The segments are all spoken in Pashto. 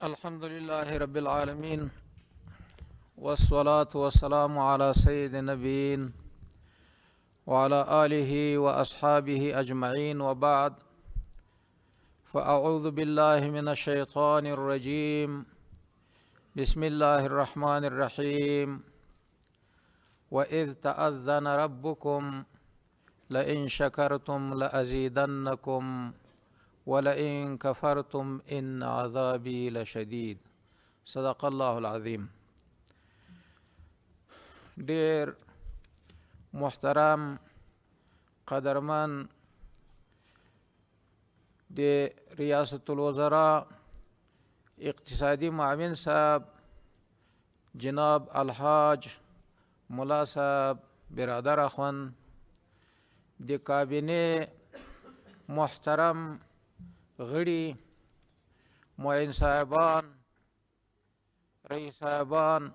الحمد لله رب العالمين، والصلاة والسلام على سيد النبيين وعلى آله وأصحابه أجمعين، وبعد، فأعوذ بالله من الشيطان الرجيم. بسم الله الرحمن الرحيم. وإذ تأذن ربكم لئن شكرتم لأزيدنكم ولئن كفرتم إن عذابي لشديد. صدق الله العظيم. ډیر محترم قدرمن د ریاست الوزراء اقتصادي معاون صاحب جناب الحاج ملا صاحب برادر اخوند، د کابینې محترم غړي، معین صاحبان، رئیس صاحبان،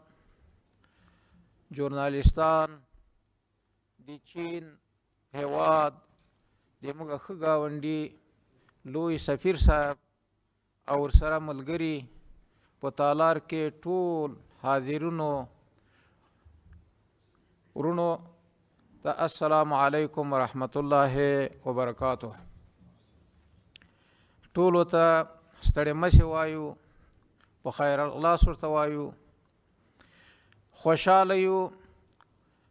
ژورنالیستان، د چین هیواد د موږ ښه ګاونډي لوی سفیر صاحب او ورسره ملګري، په تالار کې ټول حاضرونو ورونو ته السلام علیکم ورحمت الله وبرکاته. ټولو ته ستړي مه وایو، په خیر الله ورته وایو. خوشحاله یو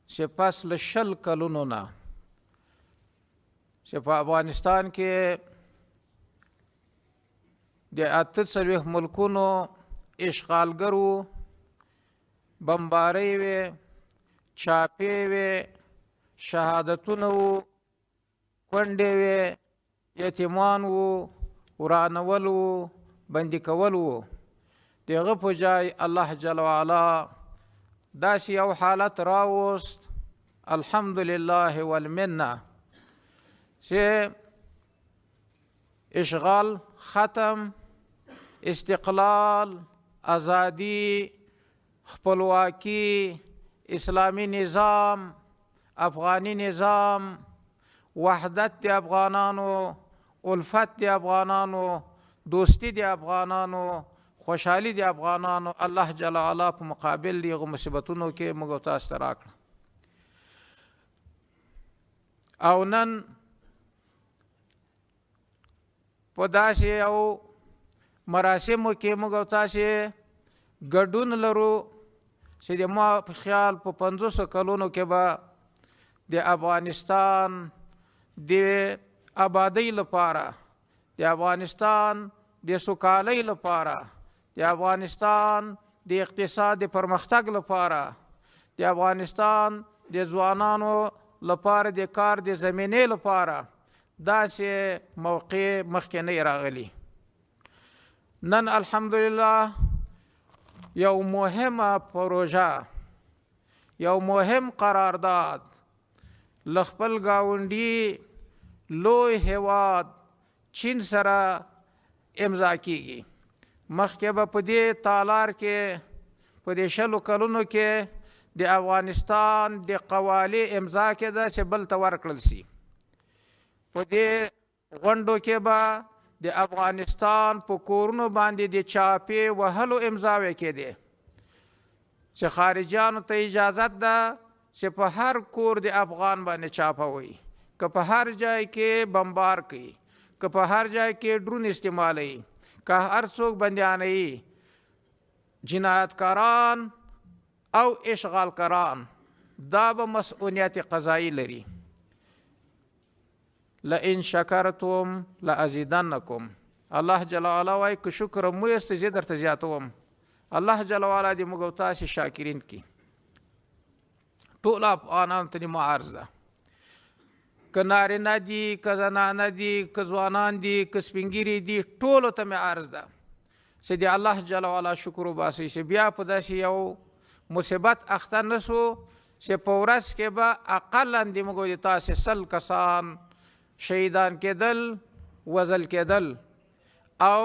چې پس له 20 کلونو نه چې په افغانستان کې د 48 ملکونو اشغالګرو بمبارۍ وې، چاپې وې، شهادتونه وو، کونډې وې، یتیمان وو، ورانول وو، بندي کول وو، د هغه په جای الله جل وعلا داسې یو حالت راوست، الحمدلله والمنه، چې اشغال ختم، استقلال، ازادي، خپلواکي، اسلامي نظام، افغاني نظام، وحدت د افغانانو، الفت د افغانانو، دوستي د افغانانو، خوشحالي د افغانانو الله جل وعلا په مقابل د هغو مصیبتونو کې موږ او تاسو ته راکړه. او نن په داسې یو مراسمو کې موږ او تاسې ګډون لرو چې د ما په خیال په 50 کلونو کې به د افغانستان د آبادۍ لپاره، د افغانستان د سوکالۍ لپاره، د افغانستان د اقتصاد د پرمختګ لپاره، د افغانستان د ځوانانو لپاره د کار د زمینې لپاره داسې موقع مخکې نه راغلي. نن الحمدلله یو مهمه پروژه، یو مهم قرارداد له خپل ګاونډي لوی هیواد چین سره امضا کیږي. مخکې به په دې تالار کې په دې 20 کلونو کې د افغانستان د قوالې امضا کېده چې بل ته ورکړل سي. په دې غونډو کې به د افغانستان په کورونو باندې د چاپې وهلو امضاوې کېدې چې خارجیانو ته اجازت ده چې په هر کور د افغان باندې چاپه وي، که په هر ځای کې بمبار کوي، که په هر ځای کې ډرون استعمالوي، که هر څوک بندیانوي، جنایتکاران او اشغالکاران دا به مسؤلیت قضایی لري. لئن شکرتم لأزیدنکم، الله جل وعلا وایي که شکر مو یاست زه درته زیاتوم. الله جل وعلا دې موږ او تاسې شاکرین کړي. ټول افغانانو ته دې مو عرض ده، که نارینه دي، که زنانه دي، که ځوانان دي، که سپینږیري دي، ټولو ته مې عرض ده چې د الله جل وعلا شکر وباسئ چې بیا په داسې یو مصیبت اخته نه سو چې په ورځ کې به اقلا د موږ د تاسې 100 کسان شهیدان کېدل، وزل کېدل، او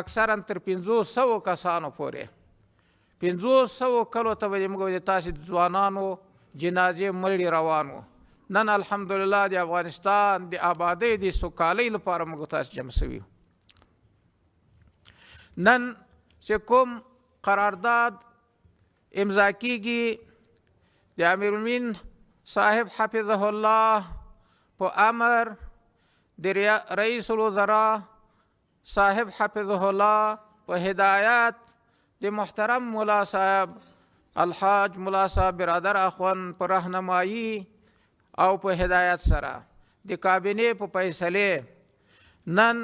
اکثرا تر 500 کسانو پورې، 500 کلو ته به د موږ د تاسې ځوانانو جنازې مړي روان وو. نن الحمدلله د افغانستان د آبادۍ د سوکالۍ لپاره موږ تاسې جمع سوي یو. نن چې کوم قرارداد امضا کیږي د امیرالمؤمنین صاحب حفظه الله په امر، د رئیس الوزراء صاحب حفظه الله په هدایت، د محترم ملا صاحب الحاج ملا صاحب برادر اخوند په رهنمایي او په هدایت سره د کابینې په فیصلې نن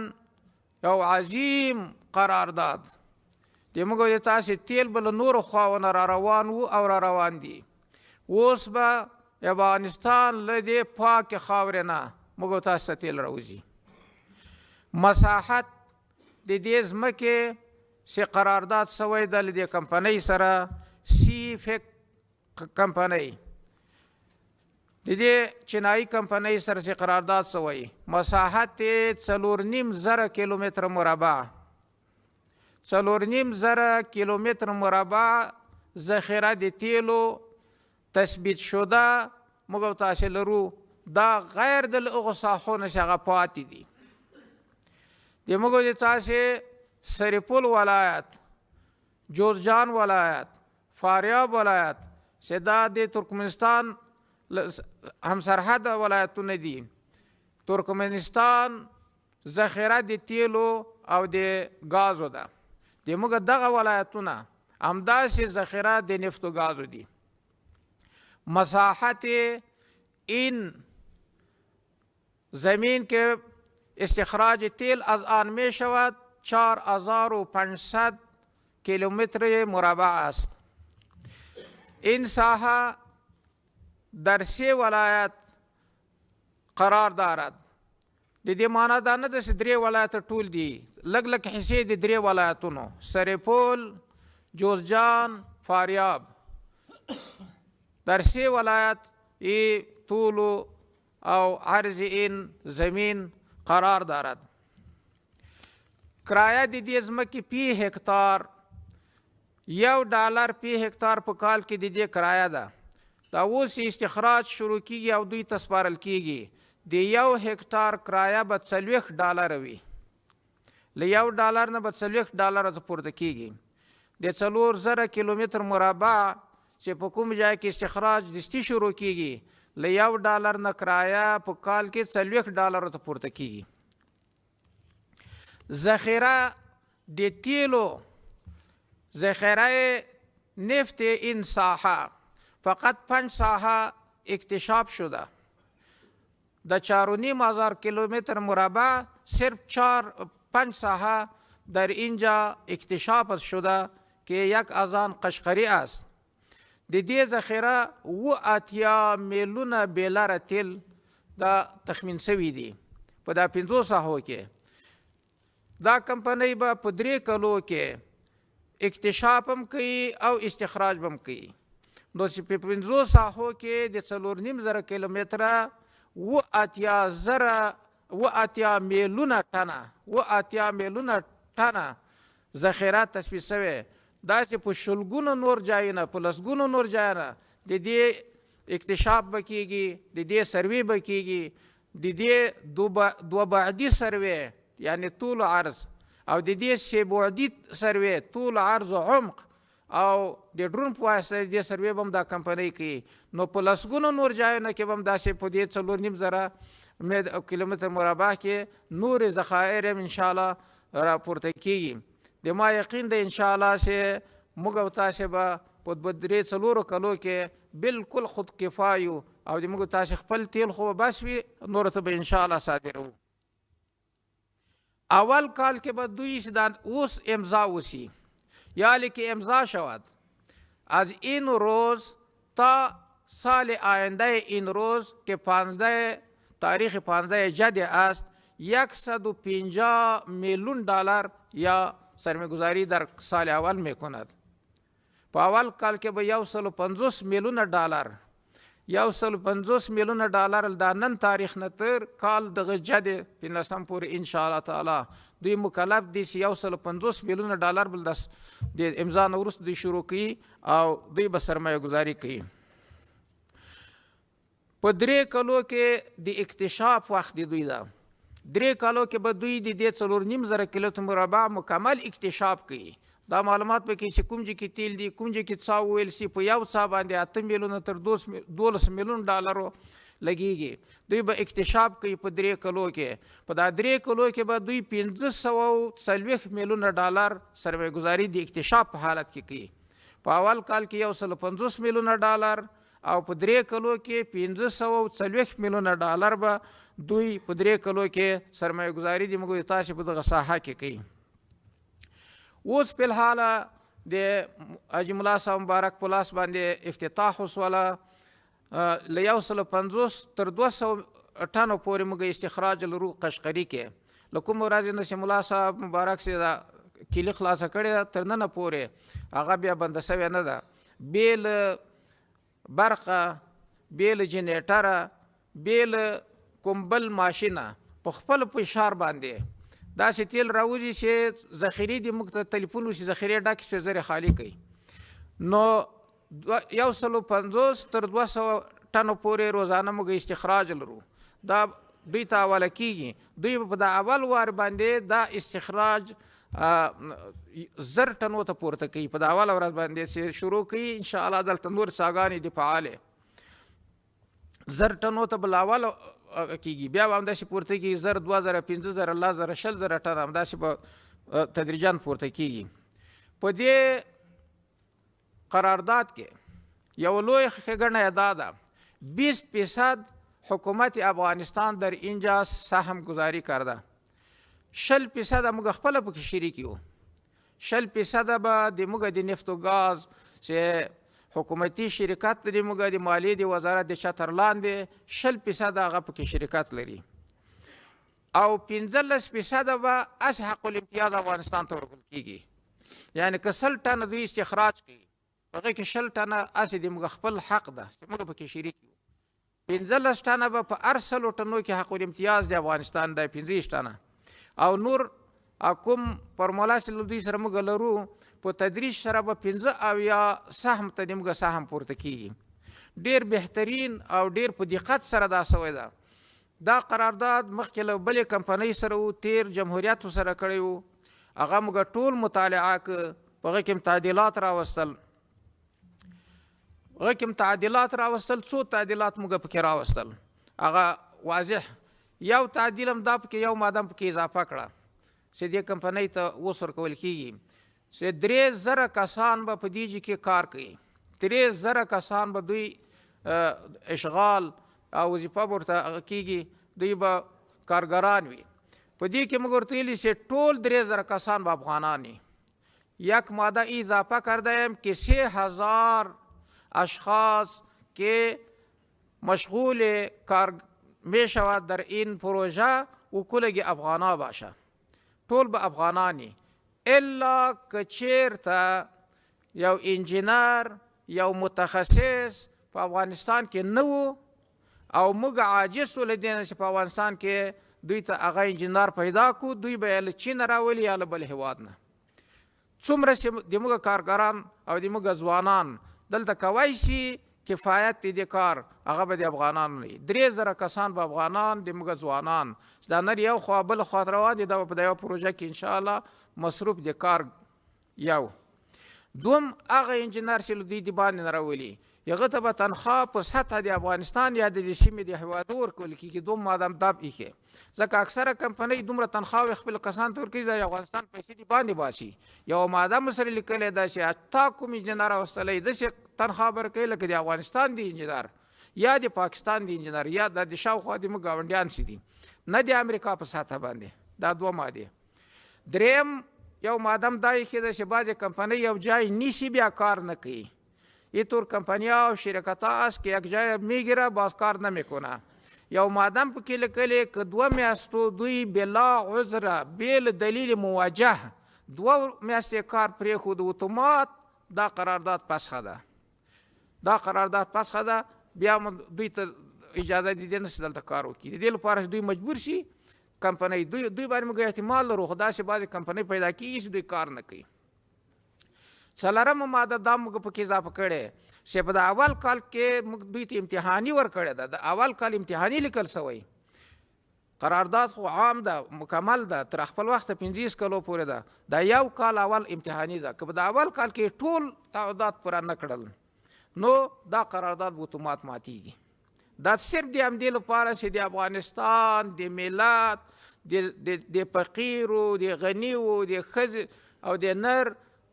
یو عظیم قرارداد د موږ د تاسې تیل به له نورو خواو نه را روان وو او را روان دي. اوس به افغانستان له دې پاکې خاورې نه موږ تاسو ته تیل راوځي. مساحت د دې ځمکې چې قرارداد سوی ده له دې کمپنۍ سره، سی فک کمپنۍ، د دې چینایي کمپنۍ سره چې قرارداد سوی، مساحت یې 4,500 کیلومتر مربع، 4,500 کیلومتر مربع ذخیره د تیلو تثبیت شده موږ او تاسې لرو. دا غیر د له هغو ساحو نه چې هغه پاتې دي. د موږ د تاسې سرپل ولایت، جوزجان ولایت، فاریاب ولایت چې دا د ترکمنستان همسرحد ولایتونه دي، ترکمنستان ذخیره د تیلو او د ګازو ده. د موږ دغه ولایتونه همداسې ذخیره د نفتو ګازو دي. مساحت این زمین که استخراج تیل از آن می شود 4500 کیلومتر مربع است. این ساحه در سه ولایت قرار دارد. د دې معنا دا نه ده چې درې ولایته ټول دي، لږ لږ حصې د درې ولایتونو، سرپل، جوزجان، فاریاب، در سه ولایت ای طول او عرض این زمین قرار دارد. کرایه د دې ځمکې پی هکتار $1 پی هکتار په کال کې د دې کرایه ده. دا اوس استخراج شروع کیږي او دوی ته سپارل کیږي. د 1 هکتار کرایه به $40 وي، له $1 نه به $40 ته پورته کیږي. د 4000 کیلومتر مربع چې په کوم ځای کې استخراج دستي شروع کیږي، له $1 نه کرایه په کال کې $40 ته پورته کیږي. ذخیره د تیلو، ذخیره نفت این ساحه فقط 5 ساحه اکتشاف شده. د 4,500 کیلومتر مربع صرف 4-5 ساحه در اینجا اکتشاف شده که یک از آن قشقری است. د دې ذخیره 87 میلیونه بیلره تیل دا تخمین سوي دي په دا 5 ساحو کې. دا کمپنۍ به په 3 کلو کې اکتشاف هم کوي او استخراج به هم کوي. نو چې په 5 ساحو کې د 4,500 کیلومتره 87 میلیونه ټنه، 87 میلیونه ټنه ذخیره تثبیت شوې. داسې په شلګونو نور ځایونه، په لسګونو نور ځایونه د دې اکتشاف به کېږي، د دې سروې به کېږي، د دې دوه بعدي سروې یعنی طول عرض، او د دې سه بعدي سروې طول عرض و عمق، او د ډرون په واسطه د دې سروې به هم دا کمپنۍ کوي. نو په لسګونو نور ځایونه کې به هم داسې په دې 4,500 کیلومتر مربع کې نورې ذخایر هم انشاءالله راپورته کېږي. د ما یقین دی انشاءالله چې موږ او تاسې به په 2-3-4 کلو کې بالکل خودکفا یو، او د موږ تاسې خپل تیل خو به بس وي، نورو ته به انشاءالله صادروو. اول کال کې به دوی چې دا اوس امضا وسي، یعنی که امضا شود از این روز تا سال آینده این روز که 15 تاریخ 15 جد است، 150 میلیون دلار یا سرمایه‌گذاری در سال اول میکند. په اول کال کې به 150 میلیون دلار، 150 میلیون دلار دا نن تاریخ نه تر کال دغه جد 15 پورې ان شاء الله تعالی دوی مکلف دي چې 150 میلیون دلار بل د امضا نه وروسته دوی شروع کوي او دوی به سرمایه ګذاري کوي. په 3 کلو کې د اکتشاف وخت دی دوی ده. 3 کلو کې به دوی د دې 4,500 کیلومتر مربع مکمل اکتشاف کوي. دا معلومات پکې چې کوم ځای کې تیل دي، کوم ځای کې څا وویل سي، په یو څا باندې 8 میلیونه تر 12 میلیون ډالرو لګیږي. دوی به اکتشاف کوي په 3 کلو کې. په دا 3 کلو کې به دوی 540 میلیونه ډالر سرمایه ګذاري د اکتشاف په حالت کې کوي. په اول کال کې 150 میلیونه ډالر او په 3 کلو کې 540 میلیونه ډالر به دوی په 3 کلو کې سرمایه ګذاري د موږ تاسو په دغه ساحه کې کوي. اوس په الحال د حاجي ملا صاحب مبارک په لاس باندې افتتاح وسوله. له 150 تر 200 ټنو پورې موږ استخراج لرو قشقري کې. له کوم ورځې نه چې ملا صاحب مبارک سي دا کیلي خلاصه کړې ده، تر ننه پورې هغه بیا بنده سوې نه ده. بې له برقه، بې له جنریټره، بې له کوم بل ماشینه په خپل فشار باندې داسې تیل راوځي چې ذخیرې دې موږ ته تلیفون وشي، ذخیرې ډکې شوې، زر یې خالي کوي. نو 150 تر 200 ټنو پورې روزانه موږ استخراج لرو. دا دوی ته حواله کېږي. دوی به په دا اول وار باندې دا استخراج 1000 ټنو ته پورته کوي. په دا اوله ورځ باندې چې شروع کوي، انشاءالله دلته نور څاګانې دي فعالې، 1000 ټنو ته بل اول کېږي، بیا به همداسې پورته کېږي، 1000، 2000، 5000، 10,000، 20,000 ټنه، همداسې به تدریجا پورته کېږي. په دې قرارداد کې یو لوی ښېګڼه یې دا ده، 20 فیصد حکومت افغانستان در اینجا سهم گذاری کرده. 20 فیصده موږ خپله پکې شریک یو. 20 فیصده به د موږ د نفت و ګاز چې حکومتي شرکت دی، موږ د مالیې د وزارت د چتر لاندې، 20 فیصده هغه پکې شرکت لري او 15 فیصده به اس حق الامتیاز افغانستان ته ورکول کېږي. یعنې که 100 ټنه دوی استخراج کوي، په هغې کې 20 ټنه هسې د موږ خپل حق ده چې موږ پکې شریک یو. 15 ټنه به په هر 100 ټنو کې حق الامتیاز د افغانستان دی، 25 ټنه، او نور کوم فرموله چې له دوی سره موږ لرو، په تدریج سره به 75 سهم ته د موږ سهم پورته کېږي. ډېر بهترین او ډېر په دقت سره دا سوی ده. دا قرارداد مخکې له بلې کمپنۍ سره و، تیر جمهوریت سره کړی و. هغه موږ ټول مطالعه که، په هغه کې هم تعدیلات راوستل، هغه کې هم تعدیلات راوستل. څو تعدیلات موږ پکې راوستل، هغه واضح. یو تعدیل هم دا پکې، یو ماده هم پکې اضافه کړه چې دې کمپنۍ ته اوس ورکول کېږي چې 3000 کسان به په دې ځای کې کار کوي. 3000 کسان به دوی اشغال او وظیفه به ورته کېږي، دوی به کارګران وي. په دې کې موږ ورته ویلي چې ټول 3000 کسان به افغانان وي. یک ماده اضافه کرده ایم که 3000 اشخاص که مشغول کار می شود در این پروژه و کلگی افغانا باشه، ټول به افغانانی، الا که چیرته یو انجینر، یو متخصص په افغانستان کې نه وو او موږ عاجز له دې نه چې په افغانستان کې دوی ته هغه انجینر پیدا کو، دوی به یې له چین راولي یا له بل هېواد نه. څومره چې د موږ کارګران او د موږ ځوانان دلته کوای شي، کفایت دی د کار، هغه به د افغانانو وي. 3000 کسان به افغانان، د موږ ځوانان چې دا نر یو خوا بل خوا ته روان دي، دا به په یوه پروژه کې انشاءالله مصروف د کار. یو دوم هغه انجینر چې له دوی د باندې نه راولي، هغه ته به تنخوا په سطح د افغانستان یا د سیمې د هېوادو ورکول کېږي. دوم ماده هم دا ایښې، ځکه اکثره کمپنۍ دومره تنخواوې خپل کسان ته ورکوي، د افغانستان پیسې دې باندې باسي. یوه ماده مو سره لیکلې ده چې تا کوم انجینر راوستلی، داسې تنخوا به ورکوي لکه د افغانستان د انجینر یا د پاکستان د انجینر یا د شاوخوا د موږ ګاونډیان څه دي، نه د امریکا په سطح باندې. دا دوه مادې. دریم یو ماده هم دا ایښې ده چې بعضې کمپنۍ یو جای نیسي، بیا کار نه کوي. اینطور کمپنیا و شرکت ها است که یک جای میگیره، باز کار نمیکنه. یو ماده هم پکې لیکلې که 2 میاشتو دوی بلا عذره، بې له دلیل موجه 2 میاشتې کار پرېښود، اتومات دا قرارداد فسخه ده، دا قرارداد فسخه ده. بیا دوی ته اجازه دي نه چې دلته کار وکړي. د دې لپاره چې دوی مجبور شي کمپنۍ، دوی باندې موږ احتمال لرو، خو داسې بعضې کمپنۍ پیدا کېږي چې دوی کار نه کوي. څلورمه ماده دا موږ پکې اضافه کړې چې په د اول کال کې موږ دوی ته امتحاني ورکړې ده. د اول کال امتحاني لیکل سوی. قرارداد خو عام ده، مکمل ده، تر خپل وخته 25 کلو پورې ده. دا یو کال اول امتحاني ده، که په دا اول کال کې ټول تعهدات پوره نه کړل نو دا قرارداد به اتومات ماتیږي. دا صرف د همدې لپاره چې د افغانستان د ملت د فقیرو، د غنیو، د ښځې او د نر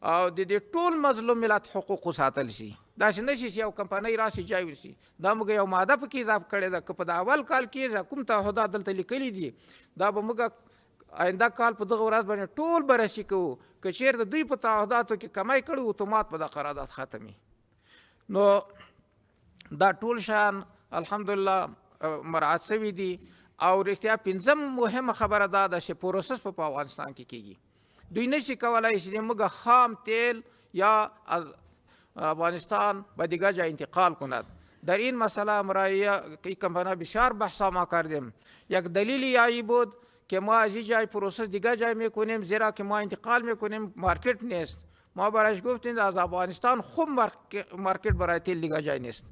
او د دې ټول مظلوم ملت حقوق وساتل شي. داسې نه شي چې یو کمپنۍ راسي جای ونیسي. دا موږ یو ماده پکې اضافه کړې ده، که په د اول کال کې کوم تعهدات دلته لیکلي دي دا به موږ آینده کال په دغه ورځ باندې ټول بررسي کوو. که چېرته دوی په تعهداتو کې کمی کړي اتومات به دا قرارداد ختمي. نو دا ټول شیان الحمدلله مراعات شوي دي. او رښتیا پنځم مهمه خبره دا ده چې پروسس په افغانستان کې کېږي. دوی نشي کولای چې موږ خام تیل یا از افغانستان به دیگر جای انتقال کند. در این مسئله امرای کمپنی بسیار بحث ما کردیم. یک دلیلی آیی بود که ما از این جای پروسس دیگر جای میکنیم، زیرا که ما انتقال میکنیم market نیست. ما برایش گفتیم از افغانستان خوب market برای تیل دیگر جای نیست.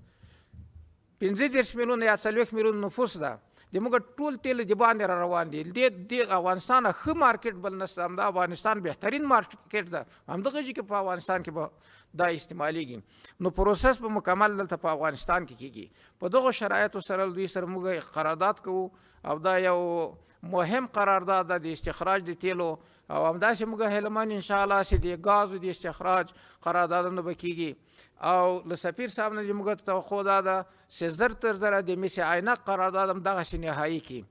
35 میلیون یا 40 میلیون نفوس ده، د موږ ټول تیل د باندې را روان دي. د افغانستان ښه market بل نشته، همدا افغانستان بهترین market ده، همدغه ځای کې په افغانستان کې به دا استعمالیږي. نو پروسس به مکمل دلته په افغانستان کې کېږي. په دغو شرایطو سره دوی سره موږ قرارداد کوو او دا یو مهم قرارداد ده د استخراج د تیلو. او همداسې موږ هیله من انشاءالله چې د ګازو د استخراج قراردادونه به کېږي. او له سفیر صاحب نه موږ توقع دا ده چې زر تر زره د مس عینک قرارداد هم دغسې نهایي کړي.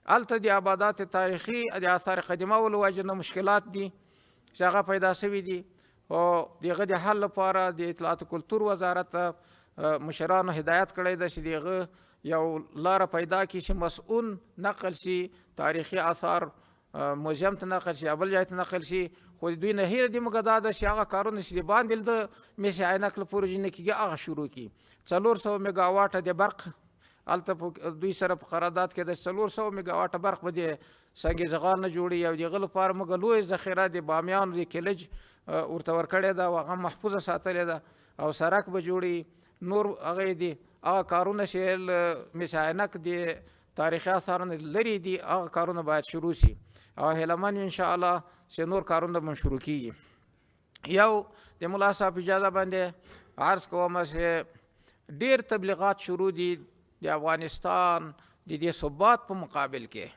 هلته د آبادات تاریخي د آثار قدیمه له وجې نه مشکلات دي چې هغه پیدا شوي دي، او د هغه د حل لپاره د اطلاعات کلتور وزارت ته مشرانو هدایت کړی ده چې د هغه یو لاره پیدا کړي چې مسؤل نقل شي، تاریخي آثار موزیم ته نقل شي یا بل ځای ته نقل شي. خو د دوی نه هیله دې موږ دا ده چې هغه کارونه چې د باندې د مس عینک له پروژې نه کېږي هغه شروع کړي. 400 میګاواټه د برق هلته دوی سره په قرارداد کې ده، 400 میګاواټه برق به د سنګ زغال نه جوړي. او د هغه لپاره موږ لویه ذخیره د بامیانو د کلج ورته ورکړې ده او هغه محفوظه ساتلې ده، او سرک به جوړي. نور هغه دي هغه کارونه چې مس عینک د تاریخي آثارو نه لرې دي هغه کارونه باید شروع شي. او هیله من یو انشاءالله چې نور کارونه به شروع کېږي. یو د ملا صاحب اجازه باندې عرض کوم چې ډېر تبلیغات شروع دي د افغانستان د دې ثبات په مقابل کې.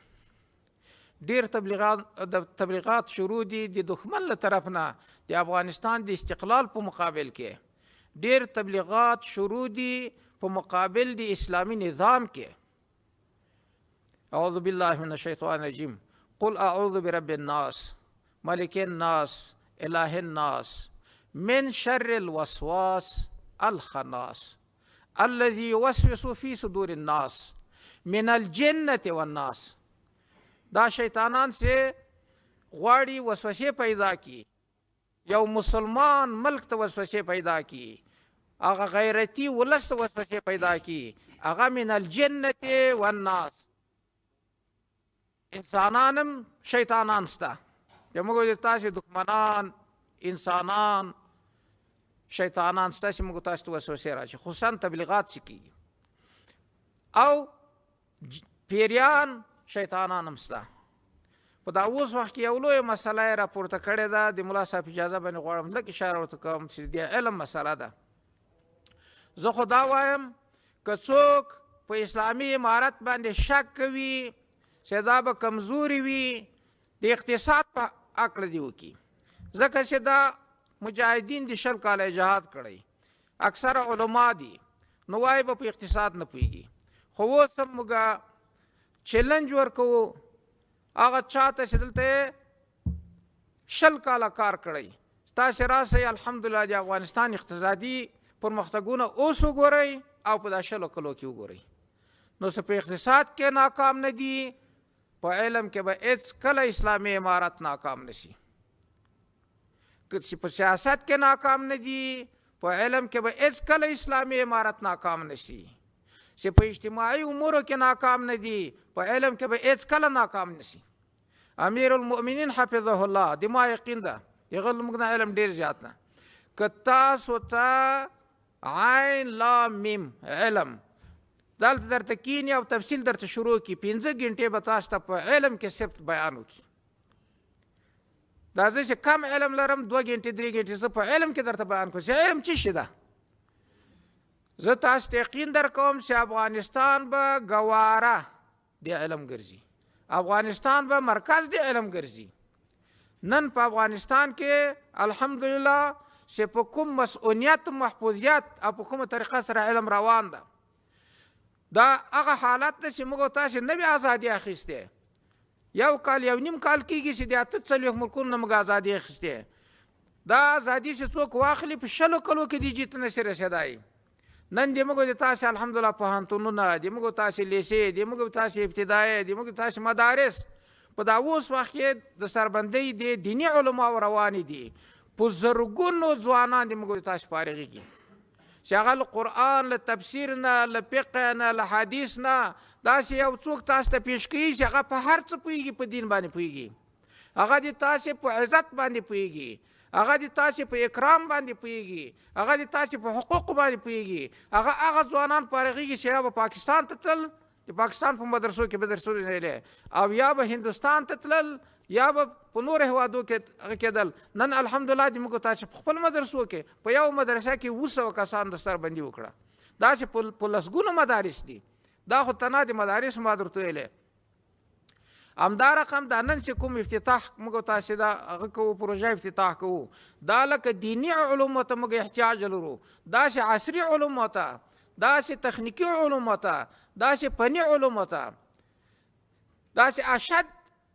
ډېر تبلیغات شروع دي د دښمن له طرف نه د افغانستان د استقلال په مقابل کې. ډېر تبلیغات شروع دي په مقابل د اسلامي نظام کې. اعوذ بالله من الشیطان الرجیم. قل اعوذ برب الناس ملک الناس اله الناس من شر الوسواس الخناس الذي يوسوس في صدور الناس من الجنة والناس. دا شیطانان چې غواړي وسوسې پیدا کړي، یو مسلمان ملک ته وسوسې پیدا کړي، هغه غیرتي ولس ته وسوسې پیدا کړي، هغه من الجنة والناس. انسانان هم شیطانان شته. د موږ تاسې دښمنان انسانان شیطانان شته چې موږ تاسې ته وسوسې راشي، خصوصا تبلیغات چې کېږي. او پیریان شیطانان هم شته. په دا اوس وخت کې یو لویه مسله یې راپورته کړې ده، د ملا صاحب اجازه باندې غواړم لږ اشاره ورته کوم چې د علم مسله ده. زه خو دا وایم که څوک په اسلامي امارت باندې شک کوي چې دا به کمزوري وي، د اقتصاد په عقل دې وکړي، ځکه چې دا مجاهدین د 20 کاله جهاد کړی، اکثره علما دي، نو وایي به په اقتصاد نه پوهېږي. خو اوس هم موږ چیلنج ورکوو هغه چاته چې دلته 20 کاله کار کړی، تاسې راسئ الحمدلله د افغانستان اقتصادي پرمختګونه اوس وګورئ او په دا 20 کلو کې وګورئ. نو څه په اقتصاد کې ناکام نه دي، په علم کې به هېڅ کله اسلامي امارت ناکام نه شي. که چې په سیاست کې ناکام نه دي، په علم کې به هېڅ کله اسلامي امارت ناکام نه شي. چې په اجتماعي امورو کې ناکام نه دي، په علم کې به هېڅ کله ناکام نه شي. امیر المؤمنین حفظه الله د ما یقین ده، هغه موږ نه علم ډېر زیات نه، که تاسو ته عین لام میم علم دلته درته کینی او تفصیل درته شروع کی، 5 غنټې به تاسو ته په علم کې صرف بیان وکړي. دا زه چې کم علم لرم 2 غنټې 3 غنټې زه په علم کې درته بیان کوم چې علم څه شي ده. زه تاسو ته یقین درکوم چې افغانستان به ګواره د علم ګرځي، افغانستان به مرکز د علم ګرځي. نن په افغانستان کې الحمدلله چې په کوم مسؤلیت، محفوظیت او په کومه طریقه سره علم روان ده، دا هغه حالت ده چې موږ تاسې نوې ازادي اخیستې. یو کال یو نیم کال کېږي چې د 48 ملکونو نه موږ ازادي اخیستې. دا ازادي چې څوک واخلي په 20 کلو کې دې جې ته نشي رسېدای. نن د موږ د تاسې الحمدلله پوهنتونونه، د موږ تاسې لیسې، د موږ تاسې ابتدایي، د موږ تاسې مدارس په دا اوس وخت کې د سربندۍ د دیني علماو روانې دي. په زرګونو ځوانان د موږ تاسې فارغېږي چې هغه له قرآن، له تفسیر نه، له فقه نه، له حدیث نه داسې یو څوک تاسو ته پیش کوي چې هغه په هر څه پوهېږي، په دین باندې پوهېږي، هغه د تاسې په عزت باندې پوهېږي، هغه د تاسې په اکرام باندې پوهېږي، هغه د تاسې په حقوق باندې پوهېږي. هغه هغه ځوانان فارغېږي چې یا به پاکستان ته تلل، د پاکستان په مدرسو کې به درسونه ویلې، او یا به هندوستان ته تلل، یا به په نورو هېوادو کې هغه کېدل. نن الحمدلله د موږ تاسې په خپل مدرسو کې په یو مدرسه کې 700 کسان دستربندي وکړه. داسې په لسګونو مدارس دي. دا خو تنها د مدارس ما درته ویلې. همدا رقم دا نن چې کوم افتتاح موږ تاسې دا هغه کوو، پروژه افتتاح کوو، دا لکه دیني علومو ته موږ احتیاج لرو، داسې عصري علومو ته، داسې تخنیکي علومو ته، داسې فني علومو ته، داسې اشد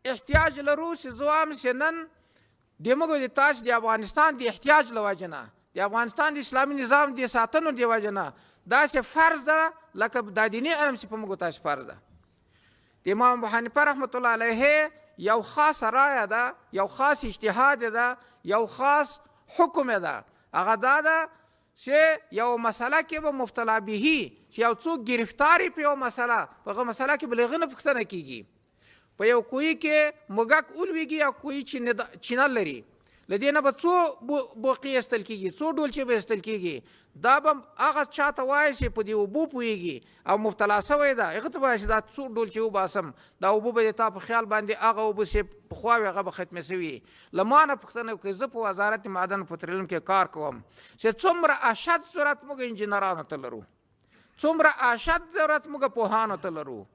احتیاج لرو چې زه وایم چې نن د موږ د تاسې د افغانستان د احتیاج له وجې نه، د افغانستان د اسلامي نظام د ساتنو د وجې نه داسې فرض ده لکه دا دیني علم چې په موږ تاسې فرض ده. د امام ابو حنیفه رحمة الله علیه یو خاص رایه ده، یو خاص اجتهاد ده، یو خاص حکم ده. هغه دا ده چې یو مسله کې به مبتلا به چې یو څوک ګرفتاري په یو مسله، په هغه مسله کې به له هغه نه پوښتنه کېږي. په یو کوی کې موږک ولوېږي او کوی چینه لري، له دې نه به څو بوقې ایستل کېږي، څو ډولچې به ایستل کېږي. دا به هغه چا ته وایي چې په دې اوبو پوهېږي او مبتلا سوی ده، هغه ته وایي چې دا څو ډولچې وباسم، دا اوبه به د تا په خیال باندې هغه اوبه چې پخوا وې هغه به ختمې سوي. له ما نه پوښتنه وکړئ، زه په وزارت معدن پترولیم کې کار کوم چې څومره اشد ضرورت موږ انجینرانو ته لرو، څومره اشد ضرورت موږ پوهانو ته لرو.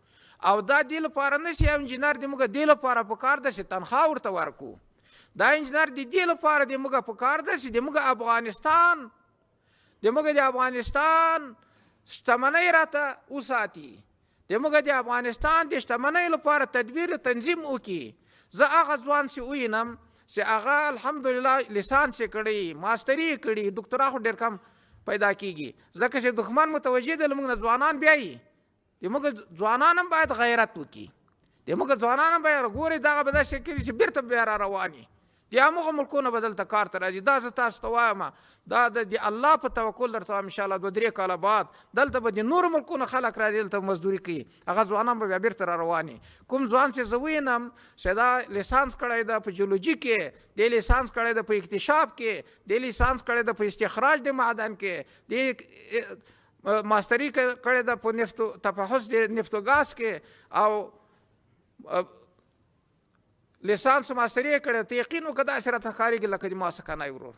او دا دې لپاره نه چې یو انجینر دې موږ دې لپاره په کار ده چې تنخوا ورته ورکړو، دا انجینر د دې لپاره د موږ په کار ده چې د موږ افغانستان، د موږ د افغانستان شتمنۍ راته وساتي، د موږ د افغانستان د شتمنۍ لپاره تدبیر تنظیم وکړي. زه هغه ځوان چې وینم چې هغه الحمدلله لیسانس یې کړی، ماستري یې کړي، دکتورا خو ډېر کم پیدا کېږي، ځکه چې دښمن متوجه دی له موږ نه ځوانان بیایي. د موږ ځوانان هم باید غیرت وکړي، د موږ ځوانان هم باید ګوري دغه به داسې کړي چې بېرته بیا را روان یي، د همغو ملکونو به دلته کار ته راځي. دا زه تاسو ته وایم، دا د الله په توکل درته وایم، انشاءالله 2-3 کاله بعد دلته به د نورو ملکونو خلک راځي، دلته مزدوري کوي، هغه ځوانان به بیا بېرته را روان وي. کوم ځوان چې زه وینم چې دا لیسانس کړی ده په جیولوجي کې، دې لیسانس کړی ده په اکتشاف کې، دې لیسانس کړی ده په استخراج د معدن کې، دې ماستري کړې ده په نفتو تفحص د نفتو ګاز کې، او لیسانس ماستري یې کړې، ته یقین وکړه داسې راته ښکارېږي لکه د ما سکنی ورور.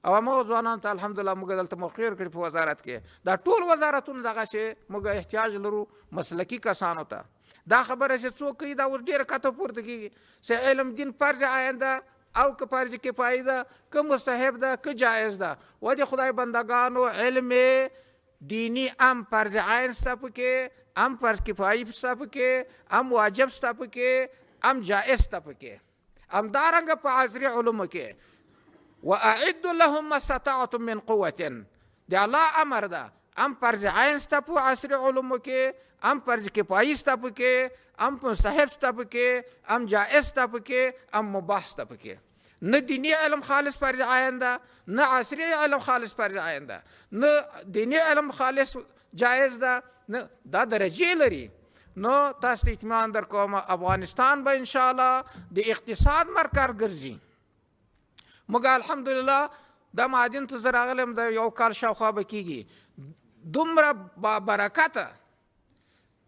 او هماغه ځوانانو ته الحمدلله موږ دلته موقع ورکړې په وزارت کې. دا ټول وزارتونه دغسې موږ احتیاج لرو مسلکي کسانو ته. دا خبره چې څوک کوي دا اوس ډېره کته پورته کېږي چې علم دین فرض عین ده او که فرض کفایي ده، که مستحب ده، که جایز ده. و د خدای بندګانو علم دینی ام فرض عین سته پکې، ام فرض کفایي سته پکې، ام واجب سته پکې، ام جائز سته پکې. همدارنګه په عصري علومو کې واعدوا لهم ما استطعتم من قوة، د الله امر ده، ام فرض عین سته په عصري علومو کې، ام فرض کفایي سته پکې، ام مستحب سته پکې، ام جائز سته پکې، ام مباح سته پکې. نه دیني علم خالص فرض عین ده، نه عصري علم خالص فرض عین ده، نه دیني علم خالص جایز ده، نه دا درجې لري. نو تاسو ته اطمینان در کوم افغانستان به انشاءالله د اقتصاد مرکز ګرځي. موږ الحمدلله دا معادن ته زه راغلی یم، د یو کال شاوخوا به کېږي، دومره بابرکته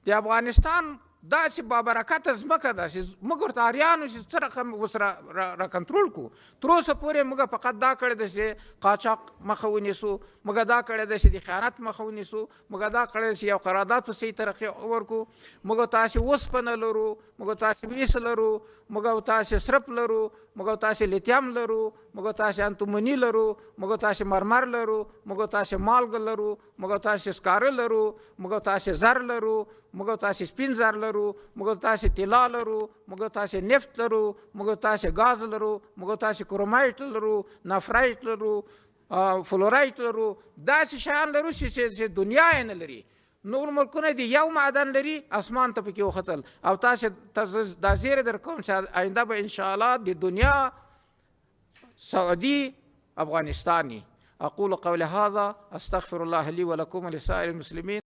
د افغانستان داسې بابرکته ځمکه ده چې موږ ورته اریانو چې څه رقم اوس را کنټرول کړو. تر اوسه پورې موږ فقط دا کړی ده چې قاچاق مخه ونیسو، موږ دا کړی ده چې د خیانت مخه ونیسو، موږ دا کړی ده چې یو قرارداد په صحیح طریقې ورکړو. موږ تاسې اوسپنه لرو، موږ تاسې ویس لرو، موږ تاسې سرپ لرو، موږ تاسې لیتیم لرو، موږ تاسې انتومني لرو، موږ تاسې مرمر لرو، موږ تاسې مالګه لرو، موږ تاسې سکاره لرو، موږ تاسې زر لرو، موږ تاسې سپین زر لرو، موږ تاسې طلا لرو، موږ تاسې نفت لرو، موږ تاسې ګاز لرو، موږ تاسې کرومایټ لرو، نفرایټ لرو، فلورایټ لرو. داسې شیان لرو چې دنیا یې نه لري. نور ملکونه دي یو معدن لري، اسمان ته پکې وختل. او تاسې دا زیری در کوم چې آینده به انشاءالله د دنیا سعودي افغانستاني. أقول قولي هذا، أستغفر الله لي ولكم ولسائر المسلمين.